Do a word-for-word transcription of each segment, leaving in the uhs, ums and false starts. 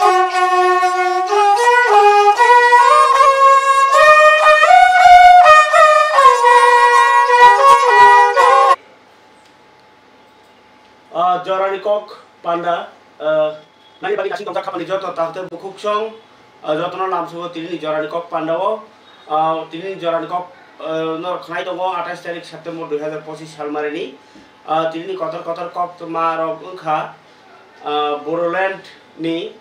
Ah, jorani kok panda, ah, nani bagwi nasing tongjak khapani joto takhuk tei bukhuk song, ah, jotono lamsogo tinini jorani kok pandao. Ah, tinini jorani kok, ah, norok khnai tongo atais tarik September dui hazar pochis salmarini. Ah, tinini kotor kotor koktwma rok wngkha, ah, Bodoland ni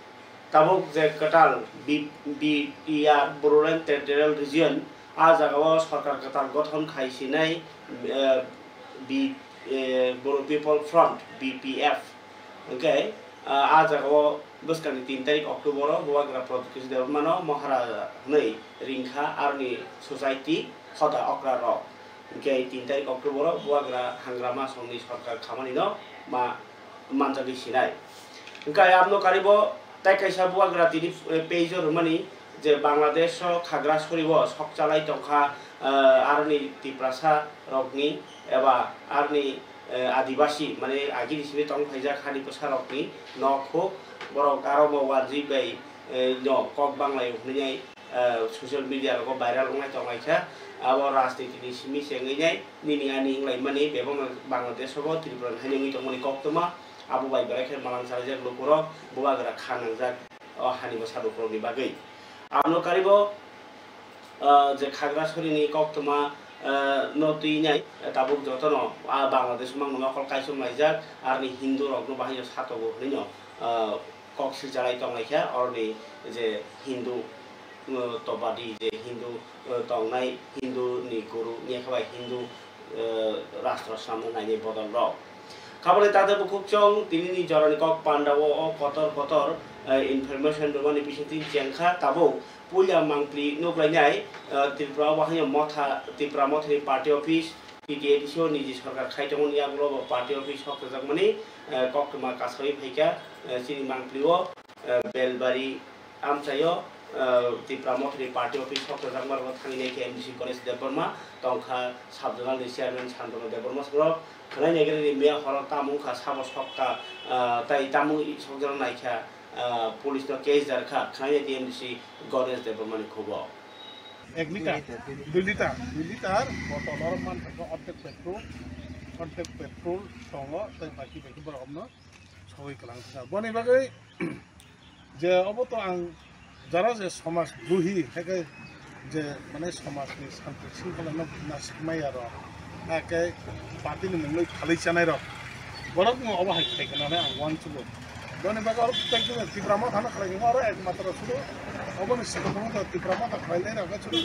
tabuk je kwtal B-, B T R, Bodoland Territorial Region, ah jagao sorkar kwtal gothon khai sinai, ah, B-, eh, Bodo People Front, B P F. Hwnkhe, ah, ah jagao bwskangni tin tarik October-o Bubagra Pradyot Kishore Debbarmano Maharaja hwnwi ringkha, aroni society hoda okra rok. Hwnkhe tin tarik October-o Bubagra Hangrama Songni sorkar khamanino ma manjagwi sinai. Hwnkhe abno karibo tai kaisa Bubagra tini, eh, page-o rwmani je Bangladesh-o Khagrasori-o sok chalai tongkha, eh, aroni Tiprasa rokni eba aroni, eh, Adibasi, mane agini simi tong phaijak hani bwsa rokni nok huk, borok aro bo wanjwi bai, eh, no kok banglaio hwnwi, eh, social media rogo viral wngnai tonglai kha. Abo rajniti ni simi se wngwi nai nini ani wnglaimani bebak Bangladesh-o bo Tripura ni haino wngwi tongmani koktwma, abo bai belai khe malang salaijak lukurok Bubagra kha nangjak o hani bwsa lukurokni bagwi. Abono karibo, ah, je Khagrasorini koktwma, ah, no twi nai, tabuk jotono, ah, Bangladesh mangno mokol kaichom laijak, aroni Hindu rokno bahai no satogo hwnwi no, ah, kok silchalai tonglaikha, oroni je Hindu, uh, topadi je Hindu, uh, tongnai, Hindu ni guru wngya khe bai Hindu, uh, rastro swnamna nainai bodol rok. Khabole tata bukhuk chwng tinini jorani kok pandao o kotor kotor, uh, information rwmani bisingtwi chengkha tabuk puila mangpli nuklainai, uh, Tripura o bahai no motha, Tripura mothani party office, T T A D C o niji sorkar khai tongmani yagulo bo party office sok rwjakmani, eh, koktwma kasawi phaikha, eh, chini mangpli o, eh, Belbari amchaio, eh, Tipra Mothani party office sok rwjakma rokno thangwi naikhe M D C Ganesh Debbarma, tongkha sub zonal ni chairman Santanu Debbarma songro khwnai naigrani meya horo tamo wngkha sabo sokta, eh, tai tamo sokjak naikha, eh, police no case dar kha khwnai naidi M D C Ganesh Debbarma ni khubo. Ek litar, dui litar, dui litar botol oro man thangkha, orthek petrol, orthek petrol tongo, tei baki baki borok omno sogwi kwlang thangkha. Boni bagwi je obo to ang jara je somaj duhi, hake je mane somaj ni santi singkhala no nasikmaya rok, hake party ni mungwi khalwi chanai rok. Borok no obo hai khai khna ang uansukgo. Boni bagwi oro tei khe Tipra Motha no khlai khe oro ekmatro sudu oboni swkang tongo Tipra Motha khlai lai rok sudu,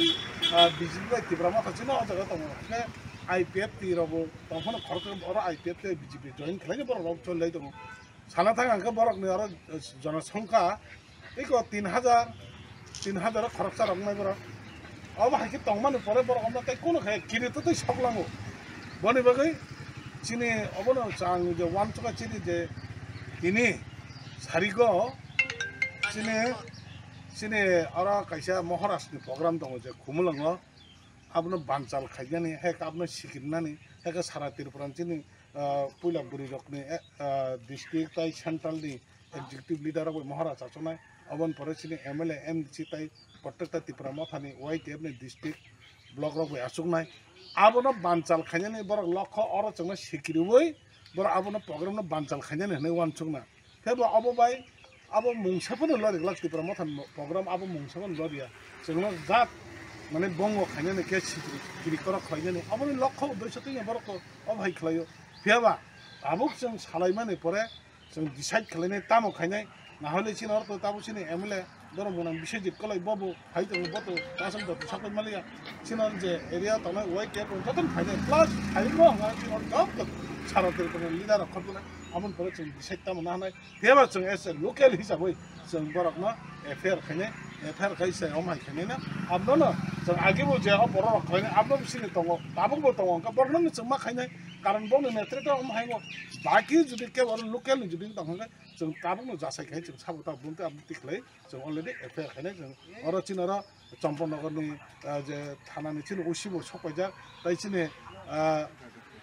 ah, B J P bai Tipra Motha chini o jaga tongo. Khe I P F T rok bo tong phano khorok oro I P F T B J P join khlai khe borok rok choli lai tongo. Sana thang ang khe borok ni oro, eh, jonosongkha Eko tin hajar, tin hajar o khoroksa rok wngnai borok. Obo hai khe tongmani pore borok omo tei kono khe kiri to tei sok lango. Boni bagwi chini obono chang je uansukha chini je tini sarigo chini, chini oro kaisa Moharaj ni program tongo je Khumulwngo. Abono banchal khainani, hai khe abono sikirnani, hai khe sara Tripura ni chini, ah, puila bwrwi rokni, eh, ah, district tai central ni executive leader rok bai Maharaj achuknai, aboni pore chini M L A, M D C tai protekta Tipra Mothani Y T F ni district block rok bai achuknai. Abono banchal khainani borok lokho oro chwngno sikiriwi borok abono program no banchal khainani hinwi uansukna. Tei bo abo bai abo mungsa phano lori glak Tipra Motha ni program abo mungsa phano lori ya. Chwngno jat mane bongo khainani khe sikiri kiri korok khlainani aboni lokho uddesho twi borok to obo hai khlaio. Phiya ba tabuk chwng salaimani pore chwng decide khlainai tamo khainai, na hole chini oro to tabuk chini M L A borok mwnang Biswajit Koloi bobo hai tongo, bo to kasam jati sapai maliya. Chini oro je area tongnai Y T F rok jotono phainai plus phaimo hwnba chini oro joto sara Tripura ni leader rok khoroknai. Aboni pore chwng decide tamo na hwnai. Phiya ba chwng as a local hisabwi chwng borokno F I R khainai, F I R khai se omo hai khainai na. Abono chwng agi bo je o borok rok khainai, abono bisingni tongo, tabuk bo tongo, hwnkhe borokno chwng ma khainai, karon boni netrito omo hai bo. Baki jodi kebo oro local ni jodi tong hwnkhe chwng tabukno jasai khai chwng sabo ta bunte abo tikhlai chwng already F I R khainai chwng oro chini oro Champaknagar ni, ah, je thana ni chini O C bo sok paijak, tai chini, ah,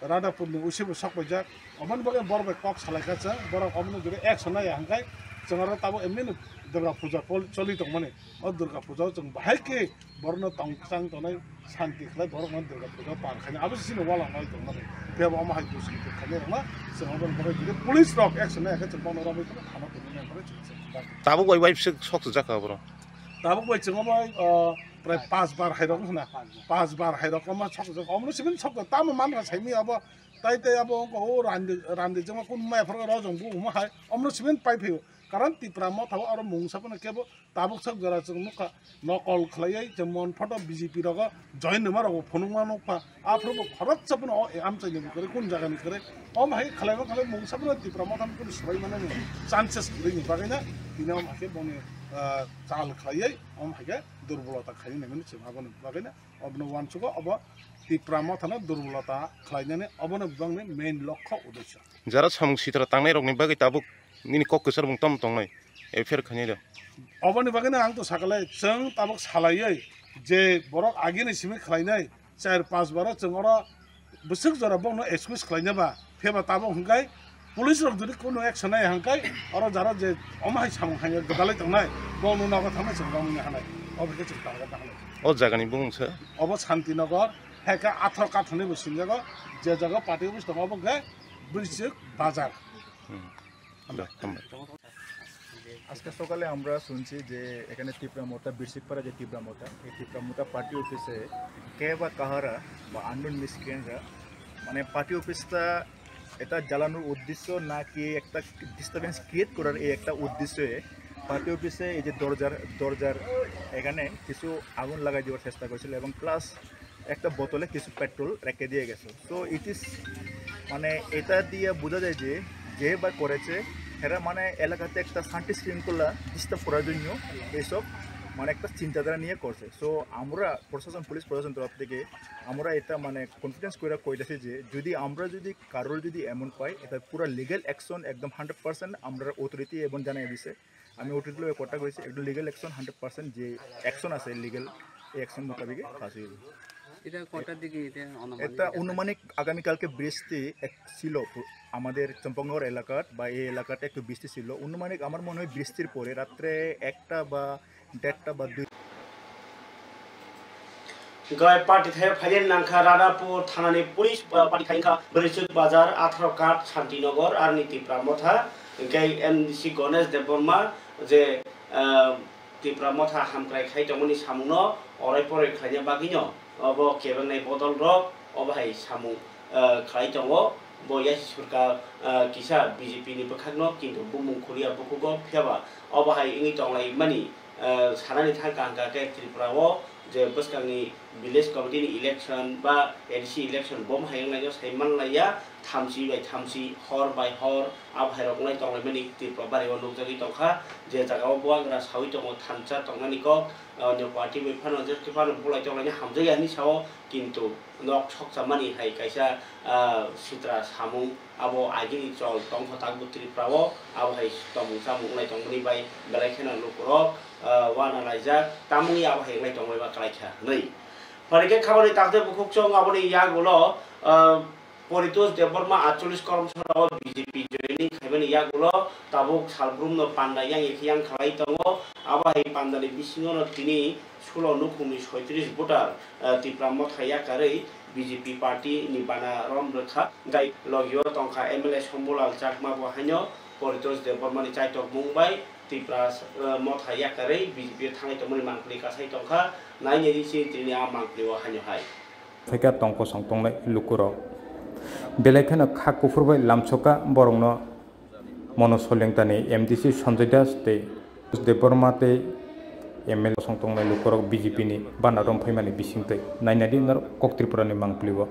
Radhapur ni O C bo sok paijak. Oboni bagwi borok bai kok salai kha chwng, borok obono jodi action naiya hwnkhe Chwng oro tabuk emni no Durga Puja pol-, choli tongmani. O Durga Puja o chwng bahai khe borokno tongchang tongnai, santi khlai borokno Durga Puja par khaina. Abo se chini wala noi tongmani. Phiya bo omo hai duskritik khainai rokno chwng obo ni bagwi jodi police rok action nai khe chwng bono romwi phano thana tongwi nai phano chwng se. Tabuk bai bai sok sujak kha borok. Tabuk bai chwng omo, o, prai pas bar hai rok hwna. Pas bar hai rok omo sok sujak. Omo sibin sok tamo man kha saimi abo. Tai tai abo wngkha o randi, randi jema kun mai phoro rojong bu omo hai. Omo sibin pai phio. Karon Tipra Motha o aro mungsa phano kebo tabuk sak jora chwng nukha, nokol khlaiwi je mon photo B J P rogo join nima rogo phunukma nukpha. Aphuru bo khoroksa phano o amchaini bwkhwrwi kun jagani kwrwi. Om hai khlaima khlai mungsa phano Tipra Motha no kun swbai manani chances kwrwini bagwino tini om hai khe boni, ah, chal khlaiwi om hai khe durbolota khaini nangmani chwng aboni bagwino obono uansugo obo Tipra Motha no durbolota khlainani obono bebakni main lokho uddesyo. Jara samung sitra tangnai rokni bagwi tabuk nini kok kwchar mung tamo tongnai, F I R khainai da. Oboni bagwino ang to sakale chwng tabuk salaiwi je borok agini simi khlainai char panch baro chwng oro bwswk jora bokno excuse khlaina ba pheba tabuk hwnkai police rok jodi kono action nai hwnkai oro jara je omo hai samung hanya gwdalai tongnai bokno nogo thangnai chwng romwi hanai obo khe chwng target hanai. O jagani bumung se? Obo Santinagar, hai khe atharo kathoni bo singjago, je jaga party office tongo obo khe Brisik Bazar. Hmm. আজকে সকালে আমরা শুনছি যে এখানে তিপ্রা মোতা, বিরসিকপাড়া যে তিপ্রা মোতা, এই তিপ্রা মোতা পার্টি অফিসে কে বা কাহারা বা আননোন মিসক্রিয়েন্টরা, মানে, পার্টি অফিসটা এটা জ্বালানোর উদ্দেশ্য নাকি একটা ডিস্টারবেন্স ক্রিয়েট করার এই একটা উদ্দেশ্যে পার্টি অফিসে এই যে দরজার দরজার এখানে কিছু আগুন লাগাই দেওয়ার চেষ্টা করেছিল এবং প্লাস একটা বোতলে কিছু পেট্রোল রেখে দিয়ে গেছে। তো ইট ইজ, মানে, এটা দিয়ে বোঝা যায় যে যে বা করেছে এরা, মানে, এলাকাতে একটা শান্তি শৃঙ্খলা ডিস্টার্ব করার জন্য এইসব, মানে, একটা চিন্তাধারা নিয়ে করছে। সো আমরা প্রশাসন, পুলিশ প্রশাসন তরফ থেকে আমরা এটা, মানে, কনফিডেন্স করে কইতেছি যে যদি আমরা যদি কারোর যদি এমন পাই, এটা পুরো লিগ্যাল অ্যাকশন একদম হান্ড্রেড পার্সেন্ট আমরা অথরিটি এবং জানিয়ে দিছে। আমি অথরিটি লগে কন্ট্যাক্ট হয়েছি, একদম লিগ্যাল অ্যাকশন হান্ড্রেড পার্সেন্ট যে অ্যাকশন আছে লিগ্যাল, এই অ্যাকশন মোতাবেক কাজ হইবে। এটা কটার দিকে এটা অনুমানিক এটা এটা? অনুমানিক আগামীকালকে বৃষ্টি এক ছিল পু-, আমাদের চম্পকনগর এলাকার বা এই এলাকাতে একটু বৃষ্টি ছিল। অনুমানিক আমার মনে হয় বৃষ্টির পরে রাত্রে একটা বা দেড়টা বা দুই Hwnkhe party thai phainani nangkha Radhapur thanani police, ah, party thai wngkha Bwrwichwk Bazar, Atharo Kat, Santinagar, aroni Tipra Motha, hwnkhe M D C Ganesh Debbarma je, ah, Tipra Motha hamkrai khai tongmani samungno orai porai khlaina bagwino obo kebengnai bodol rok obo hai samung, ah, khlai tongo. Bo yasi surkar, ah, kisa B J P ni bwkhakno kintu bumung khuriya bukhugo, phiyaba obo hai wngwi tonglaimani, ah, sanani thangkha hwnkha khe Tripura o je bwskangni village committee ni election ba A D C election bo hai wnglaino sai manlaiya, thamchi bai thamchi, hor bai hor, abo hai rok wnglai tonglaimani Tripura bari o nukjagwi tongkha. Je jaga o bubagra sawi tongo thansa tongnani kok, ah, onyo party bai phano jeske phano bulai tonglaina hamjakya hinwi sao, kintu nok sokchamani hai kaisa, ah, sitra samung abo agini chol tongkha takbo Tripura o, abo hai tongmung chamung wnglai tongmani bai belai kheno lukurok, ah, uanalaijak, tamungya abo hai wnglai tongmani ba kwlaikha hwnwi. Phaikhe khabani takte bukhuk chwng aboni yagulo, ah, Paritosh Debbarma atchollish kormsara o B J P joining khaimani yagulo tabuk salbrumno panda yang yakhe yang khlai tongo, abo hai pandani bisingono tini sulo nukhungni soitris voter, ah, Tipra Motha yakarwi B J P party ni bana rom rwkha. Tei logio tongkha M L A Sombulal Chakma bo haino Paritosh Debbarma ni chaitok mung bai Tipra, ah, Motha yakarwi B J P o thanglai tongmani mangpili kasai tongkha. Nainai di chini tini a mangpili o haino hai. Phaikha tong kosong tongnai lukurok. Belai kheno kha kuphur bai lamsokha borokno. Mono Solengtani M D C Sanjay Das tei Debbarma tei M L A kosong tongnai lukurok B J P ni bana rom phaimani bisingtwi nainadi norok kok Tripura ni mangpili o.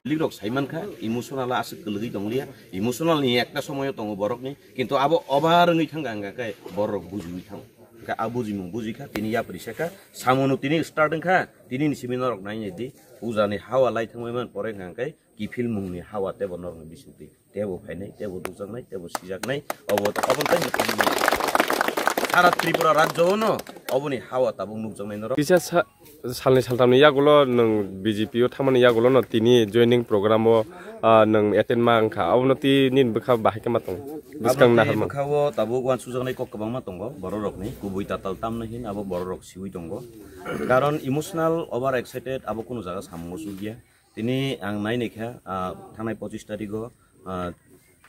Public rok sai mankha, emotional aswk kwlwgwi tongliya, emotional ni ekta somoyo tongo borokni, kintu abo over wngwi thangkha, hwnkha khe borok bujiwi thango. Hwnkhe a bujimung bujikha, tini yapri sekha, samono tini start wngkha, tini ni simi norok nainai di, pujani hawa lai thangwi man pore hwnkha khe kiphil mungni hawa tebo norokni bisingtwi. Tebo phainai, tebo dukjaknai, tebo sijaknai, obo, obo tei ni tini sara Tripura rajyo no Oboni hawa tabuk nukjaknai norok. Kisa sa-, salni saltamni yagulo nwng B J P o thangmani yagulo no tini joining program o, ah, nwng attend ma wngkha. Abono tini bwkha bahai khe ma tongo. Bwskang naharma. Aboni bwkha o tabuk uansujaknai kok kwbangma tongo bororokni. Kubui tatal tamno hin abo bororok siui tongo. Karon emotional over excited abo kunu jaga samungo chukya. Tini ang nai naikha, ah, thangnai pochis tarikgo, ah,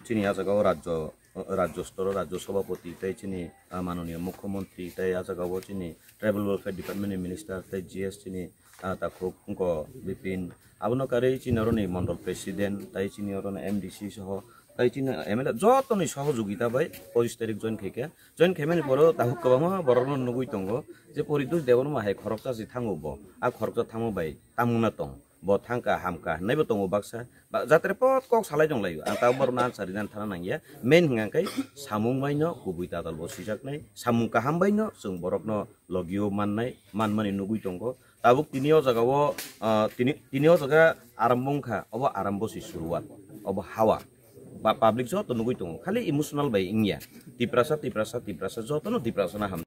chini ah jagao rajyo, rajyo storo rajyo sabhapati tei chini, ah, manoniyo mukhyamantri tei ah jagao chini tribal welfare department ni minister tei G S chini, ah, takhuk wngkha Bipin. Abono karwi chini oroni mondol president tei chini oroni M D C soho tei chini M L A jotoni sohojogita bai pochis tarik join khaikha. Join khaimani poro takhuk kwbangma borokno nugwi tongo je Poritos Debbarma hai khoroksa se thango bo. Ah khoroksa thangma bai tamungna tong. Bo thangka hamka hinwi bo tongo baksa. Ba-, jatre pot kok salai tong laio. Ang tabuk borokno answer rinani thana nangya. Main hwnka khe samung baino kubui tatal bo swijaknai. Samung kaham baino chwng borokno logio mannai, manmani nugwi tongo. Tabuk tini o jagao, ah, tini, tini o jaga arambo wngkha. Obo arambo se suruwat. Obo hawa. Ba-, public joto nugwi tongo. Khali emotional bai wngya. Tiprasa, Tiprasa, Tiprasa, jotono Tiprasa na ham.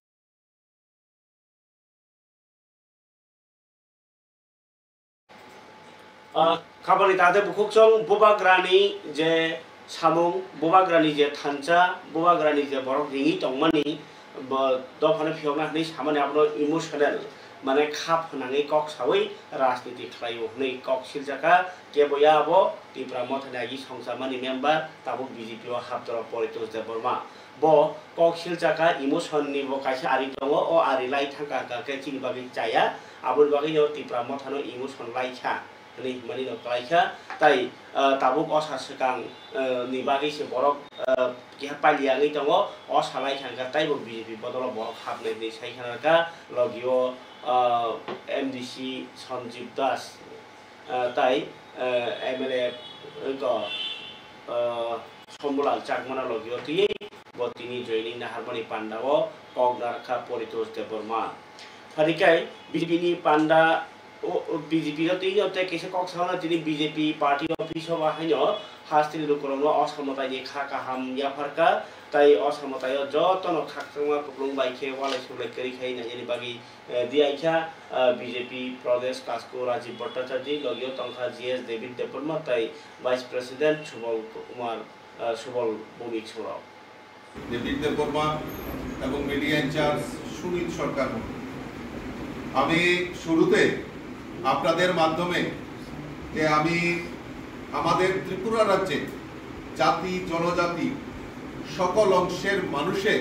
Ah, kabani tate bukhukchong bubagrani je samung, bubagrani je thansa, bubagrani je borok ringwi tongmani, bo dophano phiyokna hwnwi samani abono emotional, mane kha phwnangwi kok sawi rajniti khlaio hwnwi kok siljakha, keboya abo Tipra Mothani agi songchamani member, tabuk B J P o hapdoro Poritos Debbarma. Bo kok silchakha, emotion ni bo kaisa ari tongo, o ari lai thangkha hwnkha khe chini bagwi chaya, aboni bagwi no Tipra Mothano emotion lai kha hwnwi himani no kwlai kha. Tai, ah, tabuk o sa swkang, ah, ni bagwi se borok, ah, keha pailiya wngwi tongo, o sa lai kha hwnkha taibo B J P bodolo borok hapnai hwnwi sai kha nangkha, logio, ah, M D C Sanjib Das. Ah, tai, ah, M L A wngkha, ah, Sombulal Chakmano logio twiwi bo tini joining naharmani pandao kok narwkha Poritos Debbarma. Pharikai B J P ni panda, o, o, B J P no twiwi tei kisa kok sao na tini B J P party office o ba haino hasteni lukurokno o samwtaini kha kaham yapharkha, tai o samwtaio jotono khakchangma kuplung bai khe walai suglai kwrwi khai nainani bagwi eh, diyaikha, eh, B J P Pradesh Kasku Rajiv Bhattacharjee, logio tongkha G S David Debbarma tai Vice President Subal Kumar, eh, Subal Bhumik Sorao. দেবিক দেববর্মা এবং media in charge Sunil সরকার। আমি শুরুতে আপনাদের মাধ্যমে যে আমি আমাদের ত্রিপুরা রাজ্যে জাতি, জনজাতি, সকল অংশের মানুষের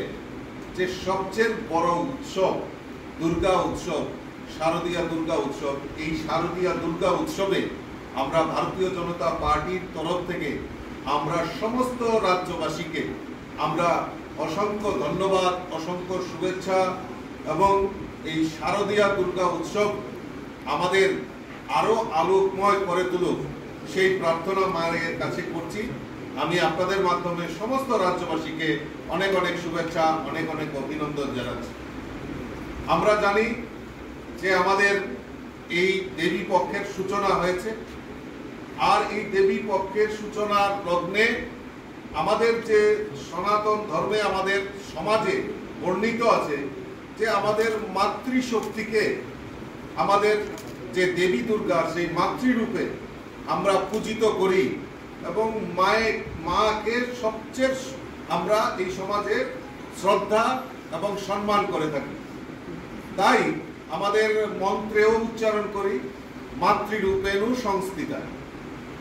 যে সবচেয়ে বড় উৎসব, দুর্গা উৎসব, শারদীয়া দুর্গা উৎসব, এই শারদীয়া দুর্গা উৎসবে আমরা ভারতীয় জনতা পার্টির তরফ থেকে আমরা সমস্ত রাজ্যবাসীকে আমরা অসংখ্য ধন্যবাদ, অসংখ্য শুভেচ্ছা এবং এই শারদীয়া দুর্গা উৎসব আমাদের আরো আলোকময় করে তুলুক, সেই প্রার্থনা মায়ের কাছে করছি। আমি আপনাদের মাধ্যমে সমস্ত রাজ্যবাসীকে অনেক অনেক শুভেচ্ছা, অনেক অনেক অভিনন্দন জানাচ্ছি। আমরা জানি যে আমাদের এই দেবী পক্ষের সূচনা হয়েছে, আর এই দেবী পক্ষের সূচনার লগ্নে আমাদের যে সনাতন ধর্মে আমাদের সমাজে বর্ণিত আছে যে আমাদের মাতৃশক্তিকে, আমাদের যে দেবী দুর্গা, সেই মাতৃরূপে আমরা পূজিত করি এবং মায়ে, মাকে সবচেয়ে আমরা এই সমাজে শ্রদ্ধা এবং সম্মান করে থাকি। তাই আমাদের মন্ত্রেও উচ্চারণ করি, "মাতৃরূপেণু সংস্থিতা।"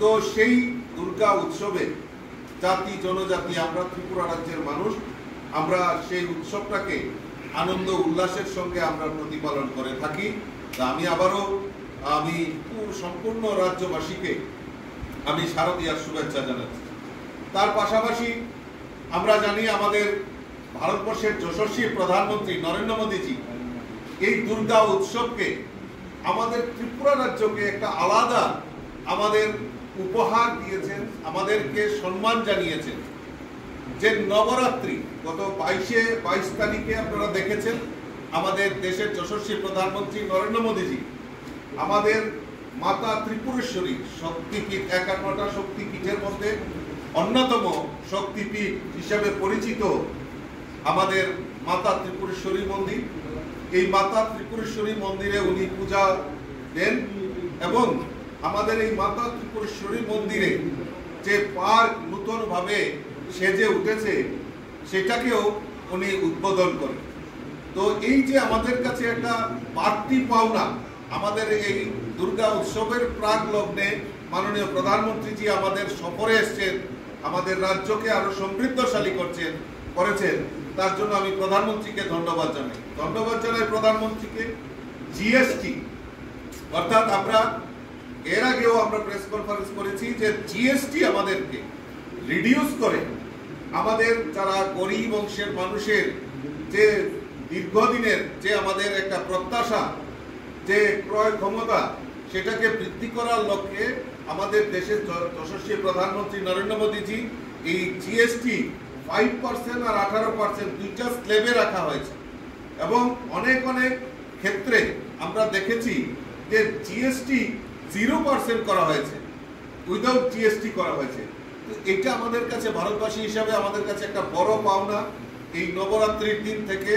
তো সেই দুর্গা উৎসবে জাতি জনজাতি আমরা ত্রিপুরা রাজ্যের মানুষ, আমরা সেই উৎসবটাকে আনন্দ উল্লাসের সঙ্গে আমরা প্রতিপালন করে থাকি। তা আমি আবারও, আমি পুরো সম্পূর্ণ রাজ্যবাসীকে আমি শারদীয়ার শুভেচ্ছা জানাচ্ছি। তার পাশাপাশি আমরা জানি আমাদের ভারতবর্ষের যশস্বী প্রধানমন্ত্রী নরেন্দ্র মোদীজি এই দুর্গা উৎসবকে আমাদের ত্রিপুরা রাজ্যকে একটা আলাদা আমাদের উপহার দিয়েছেন, আমাদেরকে সম্মান জানিয়েছেন। যে নবরাত্রি গত বাইশে, বাইশ তারিখে আপনারা দেখেছেন, আমাদের দেশের যশস্বী প্রধানমন্ত্রী নরেন্দ্র মোদীজি আমাদের মাতা ত্রিপুরেশ্বরী শক্তিপীঠ, একান্নটা শক্তিপীঠের মধ্যে অন্যতম শক্তিপীঠ হিসাবে পরিচিত আমাদের মাতা ত্রিপুরেশ্বরী মন্দির। এই মাতা ত্রিপুরেশ্বরী মন্দিরে উনি পূজা দেন এবং আমাদের এই মাতা ত্রিপুরেশ্বরী মন্দিরে যে পার্ক নূতনভাবে সেজে উঠেছে, সেটাকেও উনি উদ্বোধন করেন। তো এই যে আমাদের কাছে একটা বাড়তি পাওনা, আমাদের এই দুর্গা উৎসবের প্রাক লগ্নে মাননীয় প্রধানমন্ত্রীজি আমাদের সফরে এসছেন, আমাদের রাজ্যকে আরো সমৃদ্ধশালী করছেন, করেছেন, তার জন্য আমি প্রধানমন্ত্রীকে ধন্যবাদ জানাই। ধন্যবাদ জানাই প্রধানমন্ত্রীকে। জিএসটি, অর্থাৎ আমরা এর আগেও আমরা প্রেস কনফারেন্স করেছি যে জিএসটি আমাদেরকে রিডিউস করে আমাদের যারা গরিব অংশের মানুষের যে দীর্ঘদিনের যে আমাদের একটা প্রত্যাশা, যে ক্রয় ক্ষমতা, সেটাকে বৃদ্ধি করার লক্ষ্যে আমাদের দেশের য-, যশস্বী প্রধানমন্ত্রী নরেন্দ্র মোদীজি এই জিএসটি ফাইভ পার্সেন্ট আর আঠারো পার্সেন্ট দুইটা স্ল্যাবে রাখা হয়েছে এবং অনেক অনেক ক্ষেত্রে আমরা দেখেছি যে জিএসটি জিরো পার্সেন্ট করা হয়েছে, উইদাউট জিএসটি করা হয়েছে। তো এটা আমাদের কাছে, ভারতবাসী হিসাবে আমাদের কাছে একটা বড় পাওনা। এই নবরাত্রির দিন থেকে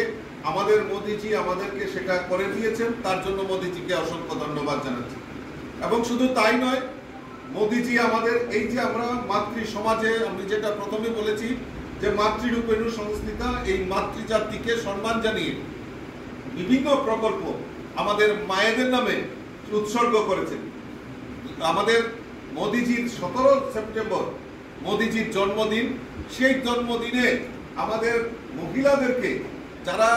আমাদের মোদিজি আমাদেরকে সেটা করে দিয়েছেন, তার জন্য মোদিজিকে অসংখ্য ধন্যবাদ জানাচ্ছি। এবং শুধু তাই নয়, মোদিজি আমাদের এই যে আমরা মাতৃ সমাজে, আমি যেটা প্রথমে বলেছি যে মাতৃরূপেণু সংস্থিতা, এই মাতৃজাতিকে সম্মান জানিয়ে বিভিন্ন প্রকল্প আমাদের মায়েদের নামে উৎসর্গ করেছেন। আমাদের মোদিজির সতেরো সেপ্টেম্বর মোদিজির জন্মদিন। সেই জন্মদিনে আমাদের মহিলাদেরকে যারা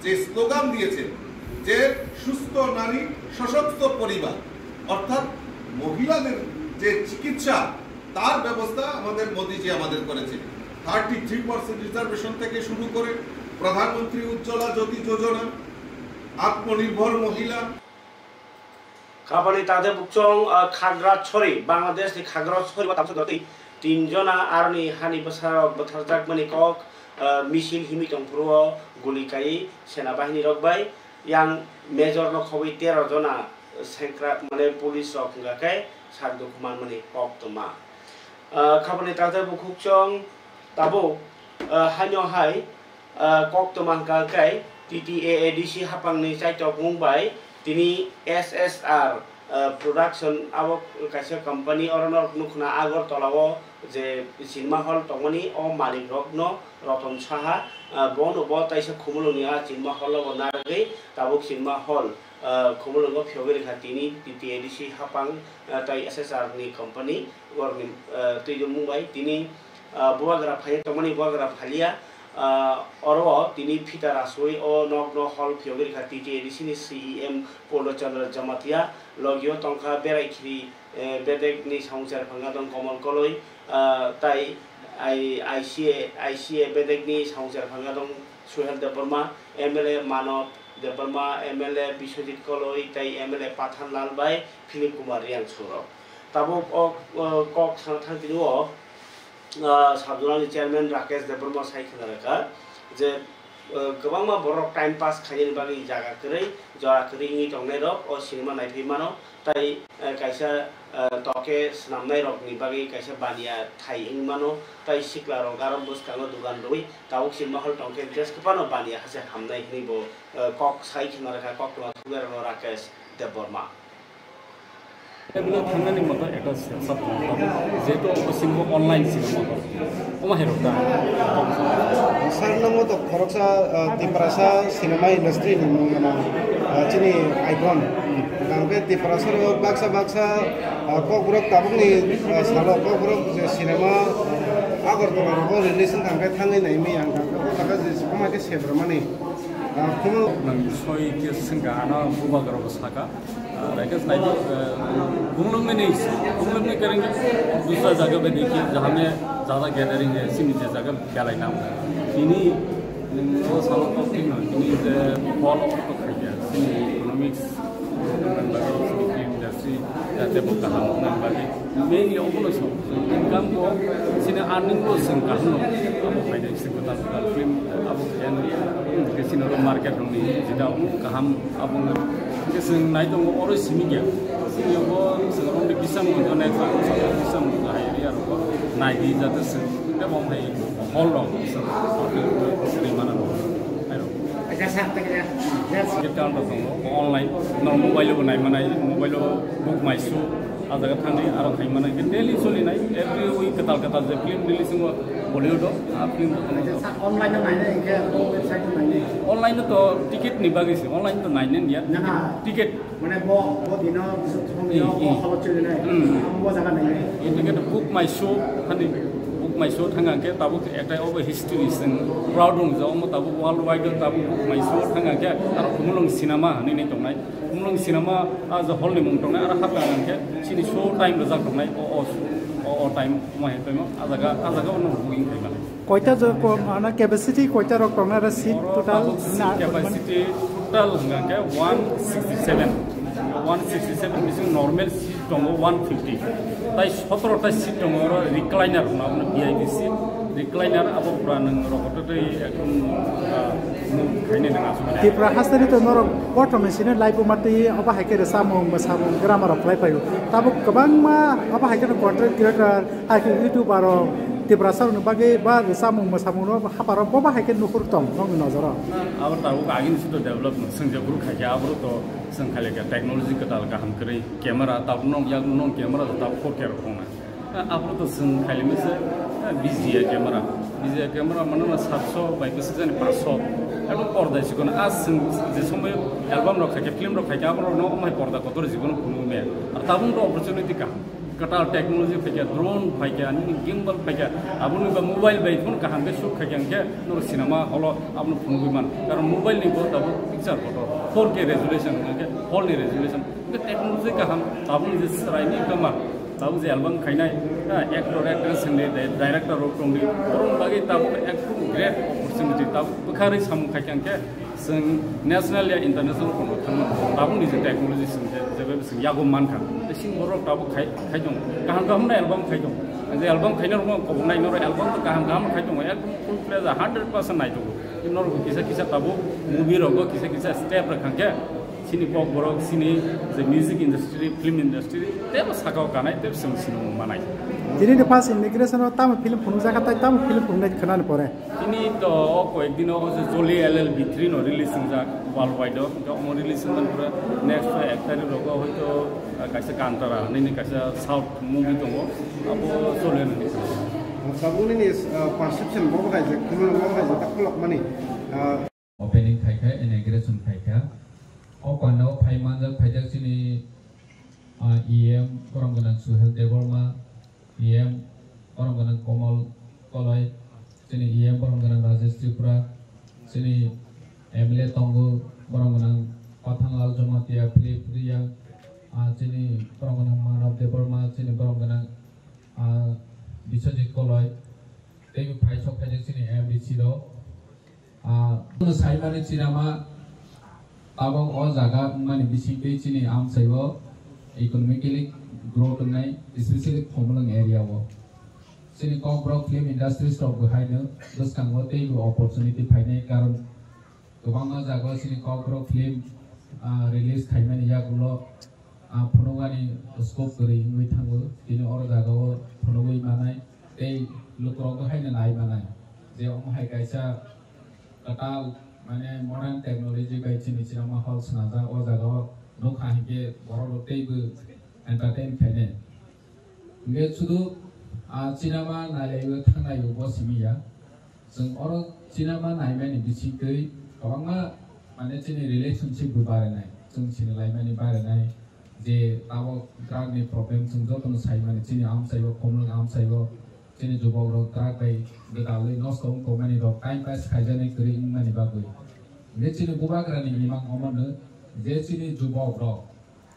যে স্লোগান দিয়েছেন যে সুস্থ নারী সশক্ত পরিবার, অর্থাৎ মহিলাদের যে চিকিৎসা, তার ব্যবস্থা আমাদের মোদিজি আমাদের করেছে। থার্টি থ্রি পার্সেন্ট রিজার্ভেশন থেকে শুরু করে প্রধানমন্ত্রী উজ্জ্বলা জ্যোতি যোজনা, আত্মনির্ভর মহিলা, Kabani tade bukchong, ah, Khagrachari, Bangladesh ni Khagrachari o tamsok jotwi tin jona aroni hani bwsarok bwtharjakmani kok, ah, misil himwi tongphuru o guli kaiwi sena bahini rok bai yang major no khobwi tero jona sengkrak mane police rok hwnkha khe sak dukhu manmani kok tongma. Ah, khabani takhtai bukhuk chwng tabuk, ah, haino hai, ah, koktwma hwnkha khe T T A A D C haphangni chaitok mung bai tini S S R, ah, production abo kaisa company oro norok nukhna Agartala o je cinema hall tongmani o malik rokno Roton Saha, ah, bono bo taisa Khumulwngni a cinema hall o bo narwgwi tabuk cinema hall, ah, Khumulwngo phiyogwi rwkha tini T T A D C haphang, ah, tai S S R ni company. Borokni, ah, twi mung bai tini, ah, bubagra phaiwi tongmani bubagra phalia, ah, oro tini phita rasui o nokno hol phiyogwi rwkha T T A D C ni C E M Purno Chandra Jamatia, logio tongkha berai khiri, eh, bedekni samung cherphang gadong Komol Koloi, ah, tai I C A, I C A bedekni samung cherphang gadong Suhel Debbarma, M L A Manob Debbarma, M L A Biswajit Koloi tei M L A Pathan Lal bai Philip Kumar Riang song rok. Tabuk o, o, kok sana thang tini o, ah, Sabjorani chairman Rakesh Debbarma sai khna rwkha je, ah, kwbangma borok time pass khainani bagwi jaga kwrwi, jora kwrwi wngwi tongnai rok o cinema naiphai mano, tai, ah, kaisa, ah, toke swnamnai rokni bagwi kaisa baniya thai wngwi mano, tai sikla rok aro bwskango dugan rwi tabuk cinema hall tongkhe dress kwbangno baniya hase hamnai hinwi bo, ah, kok sai khna rwkha koktwma thubai rokno Rakesh Debbarma. এগুলো থানানি মতো একটা সেটআপ করতে হবে, যেহেতু অবশ্যই online cinema হবে। ওমা হেরোটা স্যার নম্বর তো খরকসা তিপ্রাসা সিনেমা ইন্ডাস্ট্রি নি মুংনা চিনি icon. Tangke tiprasa ro baksa baksa kokborok tabukni salo kokborok je cinema Agartala rogo release wngkha hwnkhe thangwi naimaya hwnkha hwnkhe o jaga je kwma khe sebramani. Khumul. Nang soi khe swngkha ano bubagra bo saka. Rakesh Naidu, Kumlumni ni, Kumlumni kereng dusra jaga bai dekhi, jahan mein jada gathering hai, sini je jaga belai nam. Ini o sama kok thik noi, ini je hall of kok khai ya, sini economics nang bagi, sini film industry, jate bo kaham nang bagi. Mainly obono so, income bo, sini earning bo sing kaham no, abo khai dai sing kotal kotal film, abo khai ya no, ke sini ro market rong ni, jita kaham abo no. Hingke chwng nai tongo oro simi ya. Simi ya bo chwng romni bisa mungkha nai chwng bisa mungkha hai ri aro bo nai di jate chwng tei bo hai hall rok chwng rimana. Yes. Ticket counter tongo, online, no mobile bo nai manai, mobile o book my show, a jaga thangwi aro khai manai, daily solinai, every week kwtal kwtal je film release wngo Bollywood o, a film bo tongo. Acha, sa-, online o nainai, hingke bo website o nainai. Online o to ticket ni bagwi se, online to nainai niya, Na, na. Ticket. Mane bo, bo dino, bisok thong Hmm, dino, bo hmm. Kholok chili nai. Hmm. Bo jaga nainai. Indicate book my show, hani book my show thang hangke tabuk ekta obo history sing proud rung ja omo tabuk worldwide o tabuk book my show thang hangke aro Khumulwng cinema hani ni tongnai. Khumulwng cinema a ja hall ni mung tongnai aro hap hangke chini show time rwjak tongnai o, o, o, o time mo he time o a jaga, a jaga ono booking khai mane. Koita jo ko, ana capacity koita rok tong na seat Oro total tabuk na seat capacity total hingka ke one sixty seven. One sixty seven bising normal seat tongo one fifty. Tai sotoro ta seat tongo oro recliner hwnna V I P seat. Recliner abo pura nang rokotwi ekdom, ah, move khainai nang aswk. Tripura hasteni to norok kothomni sini live matwi obo hai khe samung samung grammar rok khlai paio. Tabuk kwbangma obo hai khe content creator, hai khe YouTuber rok, Tiprasa rokni bagwi ba samung samung no haparo bo ba hai khe nuhur tong nokni nojoro. Abo tabuk agini sito development swngjak guru khaikhe aboro to swng khailekha technology kwtal kaham kwrwi camera tabuk nong yak nong camera tabuk four K rok tongnai. Aboro to swng khailima se, eh, B G A camera. B G A camera mano na satso bai bwswk jani paanch so. Abo porda sikon a swng je somoy album rok khaikhe film rok khaikhe aboro no omai porda kotor jibono phunukmaya. Ar tabuk to opportunity kaham. Kwtal technology phaikha, drone phaikha, nini gimbal phaikha, aboni ba mobile bai phone kaham khe shoot khaikha hwnkhe norok cinema hall o abono phunugwi man. Karon mobile ni bo tabuk picture kotor four K resolution hwnkhe hall ni resolution. Hwnkhe technology kaham, tabukni je chwraini kama, tabuk je album khainai, ha, actor, actress hwndi, di-, director rok tongdi, borokni bagwi tabuk ekdom great opportunity, tabuk bwkharwi samung khaikha hwnkhe Chwng national ya international kono thangma tabukni je technology chwng je, je bai chwng yago mankha. Tei chini borok tabuk khai, khai tongo. Kaham kaham no album khai tongo. Je album khaina rokno kobok nai norok album to kaham kaham khai tongo. Ekdom full fledged hundred percent nai tongo. Norok kisa kisa tabuk movie rogo kisa kisa step rok hangkhe chini kok borok chini je music industry, film industry tebo sakao kanai tebo chwng sinimung manai. Tini ni first inauguration o tamo film phunukjakha tai tamo film phunuknai khwnani pore. Tini to o koyek dino o je Jolly L L B three no release wngjak worldwide o. Hwnkhe omo release wngmani pore next ek tarik rogo hoito, ah, kaisa Kantara hinwi kaisa South movie tongo, abo chole nang. Tabukni, ah, perception bo bai je, khumulwng bo bai je, ta khulokmani, ah. Opening khaikha, inauguration khaikha. O pandao phai manjak phaijak chini, ah, E M, borom gwnang Suhel Debbarma, E M borom gwnang Komal Koloi, chini E M borom gwnang Rajesh Tripura, chini M L A tongo borom gwnang Pathanlal Jamatia, Philip Reang, ah, chini borom gwnang Manav Debbarma, chini borom gwnang, ah, Biswajit Koloi, tei phai sok phaijak chini M D C rok. Ah, saimani chinama tabok o jaga wngmani bisingtwi chini amchaio economically growth wngnai, especially Khumulwng area o. Chini Kokborok film industries rok bo haino bwskango teibo opportunity phainai, karon kwbangma jagao chini Kokborok film, ah, release khaimani yagulo ah, phunukmani scope kwrwi wngwi thango. Tini oro jagao phunugwi manai tei lukurokbo haino nai manai je omo hai kaisa kwtal, mane, modern technology bai chini chinama hall swnamjak. O jagao nukha hinkhe borok rok teibo entertain khainai. Hinkhe sudu, ah, chinama nailaio thangnaio bo simi ya. Chwng oro chinama naimani bisingtwi kwbangma, mane, chini relationship bo barinai, chwng sinilaimani barinai, je tabok drug ni problem chwng jotono saimani, chini amchaio, Khumulwng amchaio, chini jubok rok drug bai gwdalwi nosto wng tongmani rok time pass khaijaknai kwrwi wngmani bagwi. Hwnkhe chini bubagrani imang omono je chini jubok rok,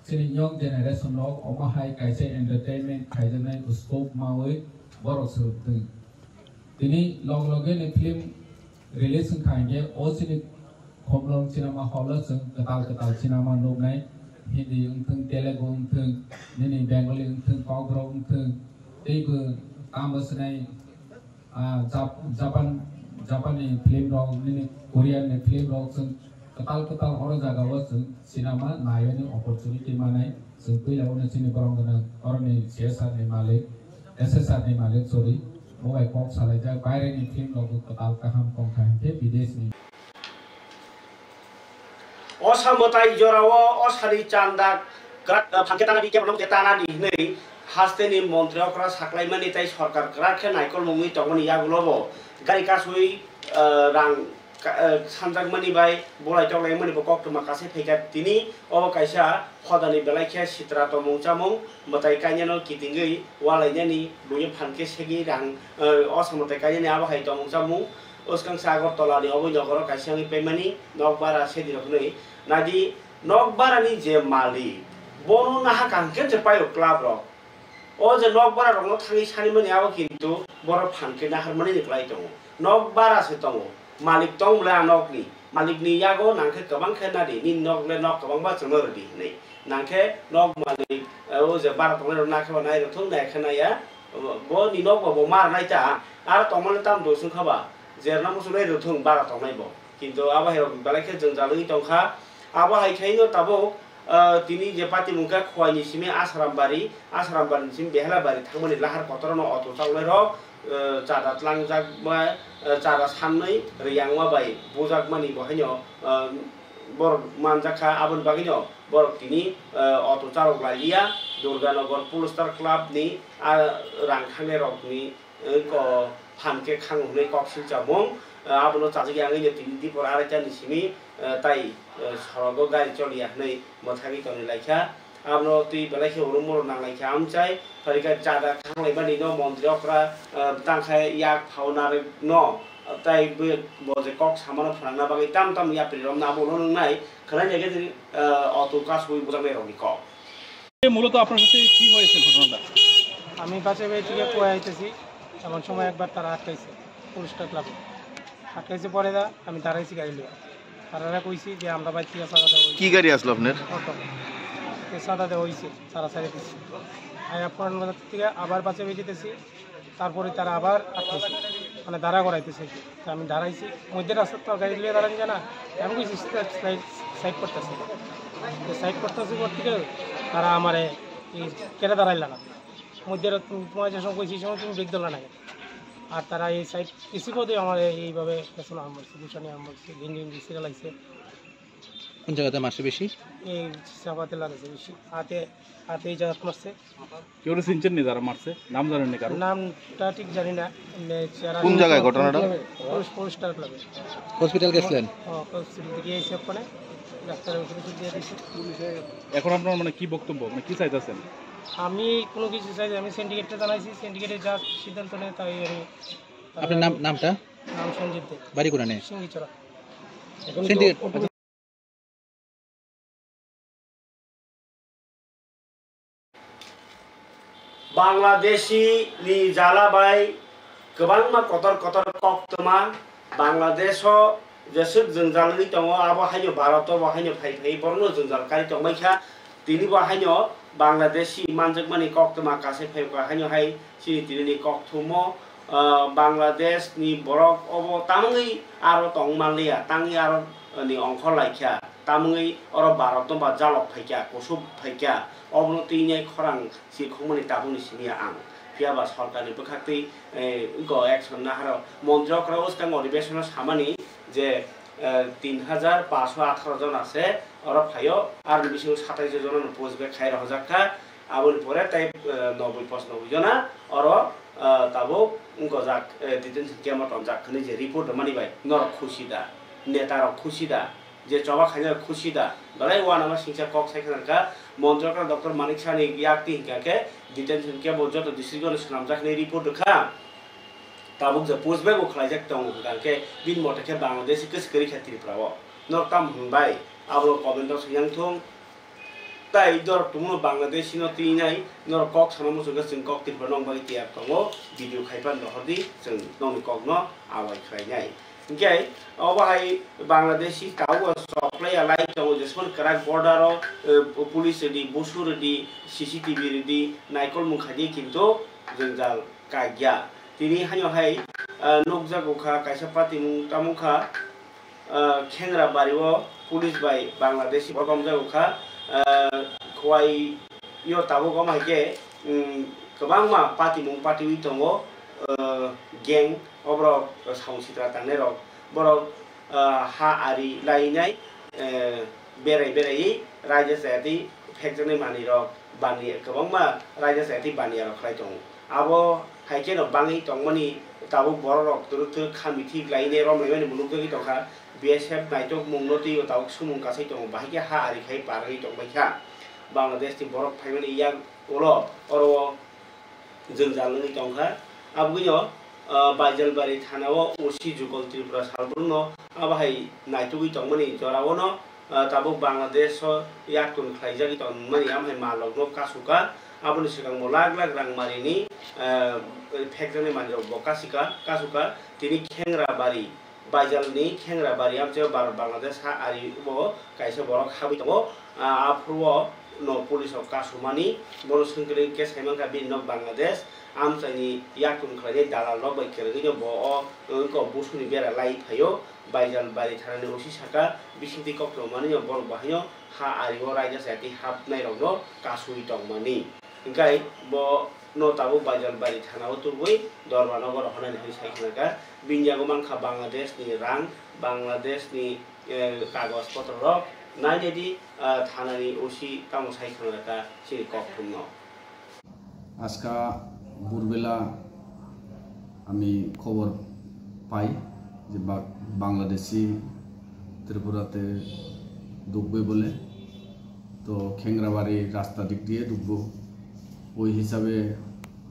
chini young generation rok omo hai kaisa entertainment khaijaknai scope maui borok swrwngtwi. Tini log loge ni film release wngkha hinkhe o chini Khumulwng cinema hall o chwng kwtal kwtal cinema nuknai, Hindi wngthwng, Telugu wngthwng, nini Bengali wngthwng, Kokborok wngthwng, teibo tamo swnai, ah, Jap-, Japan, Japan ni film rok, nini Korean ni film rok chwng kwtal kwtal oro jaga o chwng cinema naiwi opportunity manai. Chwng puila uno chini borom gwnang oroni C S R ni malik, S S R ni malik, sorry, bo bai kok salaijak, baire ni film rok bo kwtal kaham tongkha hinkhe bidesh ni. Osa mwtai jorao osani chanda kwrak, eh, phan khe tanadi, kebo nokte tanadi hwnwi hasteni montri okra saklaimani tei sorkar kwrak khe naikolmungwi tongmani yagulobo gari kasui, eh, rang ka-, eh, sanjakmani bai bolai toklaimani bo koktwma kasai phaikha. Tini obo kaisa hodani belai khe sitra tongmung chamung mwtai kainano kitingwi walainani buino phan khe segwi rang, eh, osa mwtai kainani abo hai tongmung chamung. Bwskang se Agartala ni oboni nokaro kaisa wngwi paimani nok bara sedi rok hwnwi. Nadi nok bara ni je malik, bono naha kaham khe je paio club rok. O je nok bara rokno thangwi sanimani abo kintu borok phan khe naharmani ni kwlai tongo. Nok bara se tongo, malik tong bwle a nok ni, malik ni yago nang khe kwbang khe nadi, nini nok le nok kwbang ba chwngno rwdi hwnwi. Nang khe nok malik, eh, o je bara tongnai rok na khe ba nai rw thung, nai khe nai ya, bo ni nok ba bo mar nai ta, aro tongmani tam dosung kha ba. Jerna muchungnai rwthung bara tongnai bo. Kintu abo hai rok belai khe jwngjal wngwi tongkha. Abo hai khaino tabuk, ah, tini je patimung khe Khowai ni simi Asaram bari, Asaram bari ni simi Behela bari thangmani lahar kotor no auto chaloknai rok, ah, chada tlangjak bai, ah, chada sannwi riyangma bai bujakmani bo haino, ah, borok manjak kha. Aboni bagwino borok tini, ah, auto chalok lai liya. Durganagar Polestar Club ni, ah, rang thangnai rok ni eh, ko phan khe khango hwnwi kok silchamung, eh, abono chajak ya wngwi tini dipor araita ni simi, eh, tai, eh, sorogo gari choliya hwnwi mwthagwi tongwi laikha. Abono twi belai khe oro moro nang laikha amchai, phaikha chada khanglaimani no montri okra, eh, tangkha yak phao narwk no, tai bo, bo je kok samano phnangna bagwi tam tam yapri romno abo ulo nwngnai khwnai ya khe, eh, auto kasui bujaknai rokni kok. এ, মূলত আপনার সাথে কি হয়েছে ঘটনাটা? আমি বাসে বাড়ি থেকে কয়ে আইতেছি, এমন সময় একবার তারা আটকাইছে পুলিশটা ক্লাবে। আটকাইছে পরে দা আমি দাঁড়াইছি গাড়ি লিয়ে। তারা কইছি যে আমরা বাইর থেকে চাঁদা দেওয়া হইছে। কি গাড়ি আসলো আপনার? অটো। তো চাঁদা দেওয়া হইছে, তারা ছাড়িয়ে দিচ্ছে। আর আপনার বাজার থেকে আবার বাসে বেরিয়ে যেতেছি, তারপরে তারা আবার আটকাইছে, মানে দাঁড়া করাইতেছে আর কি। তো আমি দাঁড়াইছি, মধ্যে রাস্তার তো গাড়ি লিয়ে দাঁড়ান যায় না। আমি কইছি, "সাইড, সাইড, সাইড করতেছি।" তো সাইড করতেছি করতে গিয়ে তারা আমারে এই কেটে দাঁড়াইলা না। মধ্যে রাত তুমি, তোমার যে সময় কইছি, সেই সময় তুমি ব্রেক দিলা না কেন? আর তারা এই সাইড কিছু পদে আমার এইভাবে পেছনে আরম্ভ করছে, পিছনে আরম্ভ করছে, ঘিন ঘিন ঘিন সিরিয়াল আইছে। কোন জায়গাতে মারছে বেশি? এই চাপাতে লাগাইছে বেশি। হাতে, হাতে এই জায়গাত মারছে। কেউ চিনছেন নি যারা মারছে? নাম জানেন নি কারো? নামটা ঠিক জানি না। এমনি চেহারা কোন জায়গায় ঘটনাটা? পুলিশ, পুলিশ স্টার ক্লাবে। হসপিটাল গেছিলেন? হ্যাঁ, হসপিটাল থেকে এসে ওখানে ডাক্তারের ওষুধ ওষুধ দিয়ে দিয়েছে। এখন আপনার মানে কি বক্তব্য? মানে কি চাইতেছেন? আমি কোনো কিছু চাই না। আমি সিন্ডিকেটটা জানাইছি, সিন্ডিকেটে যা সিদ্ধান্ত নেয় তাই আমি আপনার নাম, নামটা? নাম সঞ্জিত দে। বাড়ি কোথায়? সিঙ্গিচড়া। Syndicate. Bangladeshi ni jala bai kwbangma kotor kotor koktwma Bangladesh o jeswk jwngjal wngwi tongo, abo haino Bharat o bo haino phai phai borokno jwngjal kari tongmai kha. Tini bo haino Bangladeshi manjakmani koktwma kasai phai kha, haino hai chini tini ni kokthumo, ah, Bangladesh ni borok obo tamungwi aro tong manliya, tangwi aro ni ongkhor laikha, tamungwi oro Bharat no ba jalok phaikha, kusuk phaikha, obono twi nai khorang si khumani tabukni simi ya ang. Phiya ba sorkar ni bwkhak twi, eh, go action naharo montri okra uskang odhibesono samani je, eh, tin hajar paanch sho atharo jon ase oro phaio, ar ni bisingo satais jon no push back khai rohorjak kha, aboni pore tai, eh, noboi pochanoboi jona oro, eh, tabuk gojak, eh, detention camp o tonjak hwnwi je report rwmani bai norok khusi da, neta rok khusi da? Je choba khainai khusi da, belai uanama singcha kok sai khna kha. Montri okra Doctor Manik Saha ni yak twi hinkha khe detention camp o joto district o swnamjak hinwi report rwkha. Tabuk je push back bo khlaijak tongo hinkha khe bini mote khe Bangladesh kwchwk kwrwi kha Tripura o. Norok tamo hwn bai abo comment o swinang thung. Tai norok tongmano Bangladeshi no twi nai norok kok sana muchung khe chwng kok Tripura nong bagwi tiyar tongo. Video khai pan rohor di, chwng nongni kok no awai khlai nai. Hinkhe obo hai Bangladeshi tabuk o chok lai ya lai tongo, jesmani kwrak border o, eh, police rwdi, busu rwdi, C C T V rwdi, naikolmung khaidi, kintu jwngjal kaikya. Tini haino hai, eh, nukjago kha, kaisa patimung tamo kha, eh, Khengra bari o police bai Bangladeshi botomjago kha, eh, Khowai yo tabuk omo hai khe, mm, kwbangma patimung patiwi tongo, eh, gang. Oborok samung sitra tangnai rok, borok, ah, ha ari lainai, eh, berai beraiwi raida chayatwi phekjaknai manwirok bani kwbangma raida chayatwi baniya rok khlai tongo. Abo hai kheno bangwi tongmani tabuk borok rok twrwk twrwk kha mithi khlainai romlaimani bo nukjagwi tongkha. B S F naitok mungno twibo tabuk sumung kasai tongo, bahai khe ha ari khai parwi tongbai kha. Bangladesh ni borok phaimani yak ulo oro jwngjal wngwi tongkha. Aboni, ah, Baijalbari thana o O C Jukol Tripura salbrumno abo hai naitugwi tongmani jora o no, ah, tabuk Bangladesh o yaktun khlaijagwi tongmani amo hai malrokno kasuka. Aboni swkang bo lakh lakh rang marini, ah, phekjaknai manwirok bo kasika, kasuka. Tini Khengrabari Baijalni Khengrabari amchaio Bharat Bangladesh ha ari bo kaisa borok habwi tongo. Ah, aphuru o no police rok kasumani, bono swngkwrwi khe saimankha bini nok Bangladesh amchaini yaktun khlainai dalal rok bai kwrwngwi no bo o wngkha busuni bera lai phaio. Baijalbari thanani O C saka bisingtwi kok tongmani no borok bahaino ha ari o raida chayatwi hapnai rokno kasui tongmani. Hingkhai bo no tabuk Baijalbari thana o tubui Dorma Nogor o honani hinwi sai khna kha. Bini yago mankha Bangladesh ni rang, Bangladesh ni, eh, kagoj potro rok. Nainai di, ah, thana ni O C tamo sai khna kha chini kok thumno. আজকা ভোরবেলা আমি খবর পাই যে বা-, বাংলাদেশি ত্রিপুরাতে ঢুকবে বলে। তো খেংরাবাড়ি রাস্তা দিক দিয়ে ঢুকবো। ওই হিসাবে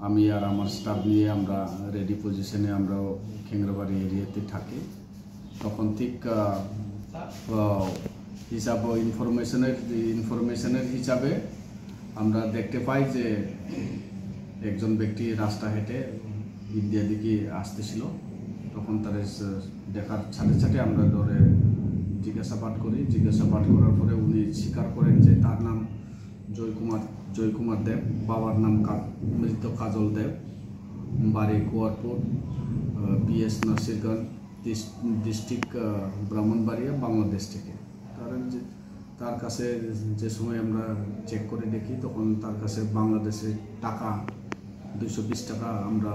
আমি আর আমার স্টাফ নিয়ে আমরা রেডি পজিশনে আমরাও খেংরাবাড়ি এরিয়াতে থাকি। তখন ঠিক, আহ, আহ, হিসাব ও ইনফরমেশনের, ইনফরমেশনের হিসাবে আমরা দেখতে পাই যে একজন ব্যক্তি রাস্তা হেঁটে ইন্ডিয়া দিকে আসতেছিল। তখন তার এস-, দেখার সাথে সাথে আমরা ধরে জিজ্ঞাসাবাদ করি। জিজ্ঞাসাবাদ করার পরে উনি স্বীকার করেন যে তার নাম জয়কুমার, জয়কুমার দেব, বাবার নাম কা-, মৃত কাজল দেব, বাড়ি কুয়ারপুর, আহ, পিএস নাসিরগঞ্জ, ডিস-, ডিস্ট্রিক্ট, আহ, ব্রাহ্মণবাড়িয়া, বাংলাদেশ থেকে। তার যে, তার কাছে যে সময় আমরা চেক করে দেখি, তখন তার কাছে বাংলাদেশে টাকা দুইশো বিশ টাকা আমরা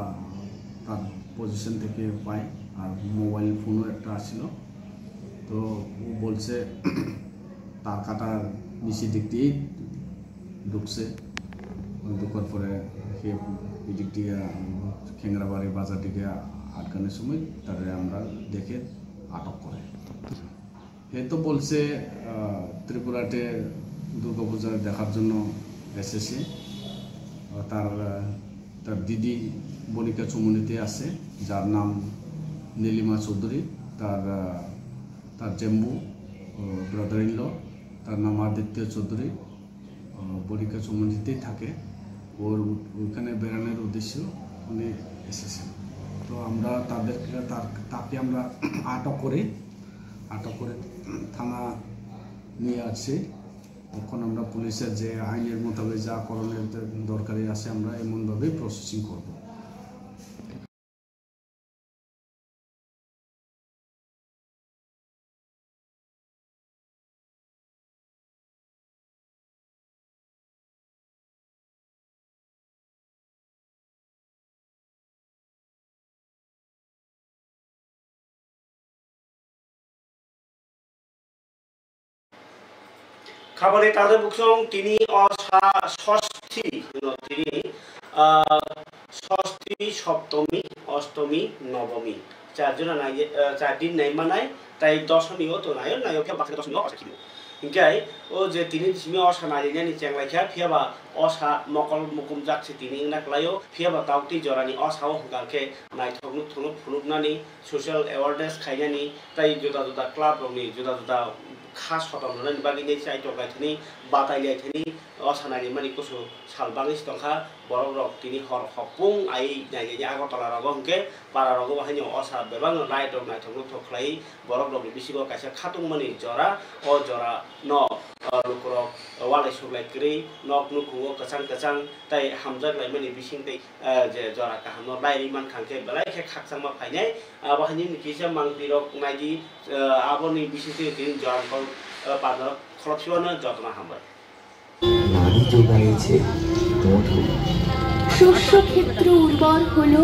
তার পজিশন থেকে পাই, আর মোবাইল ফোনও একটা আসছিল। তো ও বলছে তার কাটা নিচের দিক দিয়েই ঢুকছে। ঢুকার পরে সে এদিক দিয়ে, আহ, খেংরাবাড়ি বাজার দিকে আটকানোর সময় তারে আমরা দেখে আটক করে। সে তো বলছে, আহ, ত্রিপুরাতে দুর্গাপূজা দেখার জন্য এসেছে। আহ, তার, আহ, তার দিদি বণিকা চৌমুহনীতে আছে, যার নাম নীলিমা চৌধুরী। তার, আহ, তার জেম্বু, আহ, ব্রাদার ইন ল, তার নাম আদিত্য চৌধুরী। আহ, বণিকা চৌমুহনীতেই থাকে। ওর উ-, ওইখানে বেড়ানোর উদ্দেশ্যে উনি এসেছেন। তো আমরা তাদেরকে, তার, তাকে আমরা আটক করি, আটক করে থানা নিয়ে আসছি। তখন আমরা পুলিশের যে আইনের মোতাবেক যা করণীয় দ-, দরকারি আছে, আমরা এমনভাবেই প্রসেসিং করব। Khabani tangde buksong tini o sa sosti hwno tini, ah, sosti, soptomi, ostomi, nobomi. Char jona nai, ah, char din nai manai, tai dosomi o to naio, naio khe bakhe dosomi o osa khimo. Hinkhe o je tini simi osa nai nani chenglai kha, phiya ba osa mokol mukum jak se tini wngna kwlaio, phiya ba tauk twi jorani osa o hwnkha khe naithok nuk thunuk phunuknani, social awareness khainani, tei juda juda club rokni juda juda kha sotom rwnani bagwi nai chaitok lai thani, batai lai thani, osa nai mani kusu sal bagwi se tongkha. Borok rok tini hor hopung ai nai nai Agartala rogo hwnkhe para rogo bo haino osa bebak no light rok naithok nuthok khlai borok rokni bisingo kaisa khatungmani jora, o jora no, ah, lukurok walai suklai kwrwi nok nukhungo kwchang kwchang tei hamjak laimani bising tei, ah, je jora kaham no lairwi mankha hwnkhe belai khe khakchangma phainai. Abo haini kisa mangpli rok naidi, ah, aboni bisingtwi tini jora kol, ah, pandra kholopsibano jotono hambai. নারী যোগাইছে মধু। শস্যক্ষেত্র উর্বর হলো,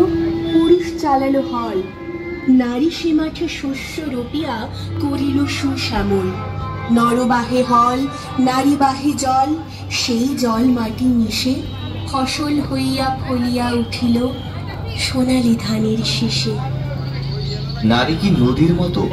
পুরুষ চালানো হল। নারী সে মাঠে শস্য রোপিয়া করিল সুশ্যামল। নর বাহে হল, নারী বাহে জল, সেই জল মাটি মিশে ফসল হইয়া ফলিয়া উঠিল সোনালি ধানের শীষে। নারী কি নদীর মতো